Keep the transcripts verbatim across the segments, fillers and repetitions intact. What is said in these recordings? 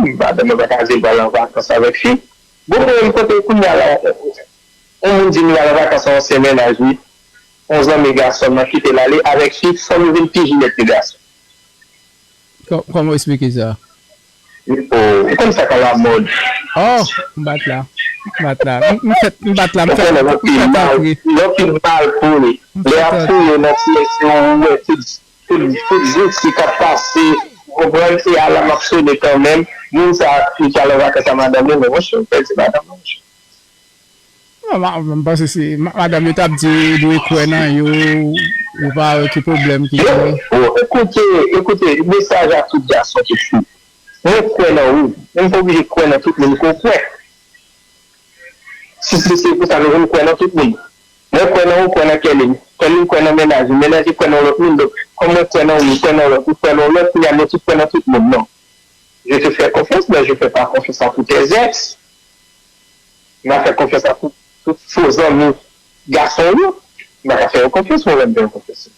Madanm mwen pa ka di l pral an vakans avèk fi. Bon, mwen menm kote kounye a la, yon moun di m l al an vakans ak yon ansyen mennaj li, yon zanmi gason m nan kite l ale avèk fi, fanm yo vin pi jilèt ke gason. Kò- Kòman w eksplike sa? Oh, ou konn sa k alamòd. Oh, m bat la. M bat la. M m fèt, m bat la. M Ou fèt, konnen m anpil fèt mal, antre. anpil mal pou li. Lè y ap fouye nan ti S C, ou wè tout, tout, tout zouti k ap pase, ou konprann, e alamòd ap sone kanmenm. Moun sa a ki al an vakans ak madanm li, men monchè, ou pèdi madanm nan, monchè. Non, ma- m panse se ma- madanm yo t ap di yo dwe kwè nan yo. Yo pa wè ki pwoblèm ki Yo, genyen. oh, ekoute, ekoute, mesaj a tout gason, tout fi. Mwen kwè nan ou, men m pa oblije kwè nan tout moun ke w kwè. Si se se pou sa nou vin kwè nan tout moun. Mwen kwè nan ou, kwè nan Kerline. Kerline kwè nan mennaj li, mennaj li kwè nan lòt moun. Donk, kòm mwen kwè nan ou, ou kwè nan lòt, ou kwè nan lòt, kounye a nou tout kwè nan tout moun. Non. Je te fais confiance, mais je fais pas confiance à tous tes ex. M ap fè konfyans a tout, tout fo zanmi gason yo. M pa ka fè yo konfyans, mwen menm fè yo konfyans.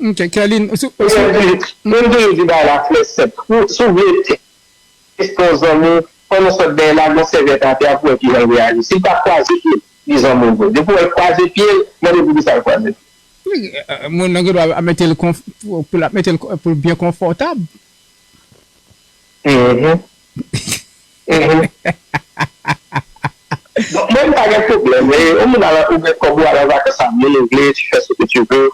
Ok, Kerline, sou, Mwen sou, toujou, mwen toujou di bagay la trè senp. Ou, si w vle teste yon zanmi, pran yon sòt dèyè l, lage yon sèvyèt atè a pou wè kijan l reyaji. Si l pa kwaze pye l, li zanmi w vre. Depi w wè l kwaze pye l, mande pou kisa l kwaze pye l. Moun nan gen dwa ap mete l konf- pou pou l ap mete l pou l byen konfòtab. Mhm. Mhm. Bon, mwen m pa gen pwoblèm. E, yon moun al, ou gen kòb ou al an vakans ak moun ou vle, tu fais ce que tu veux.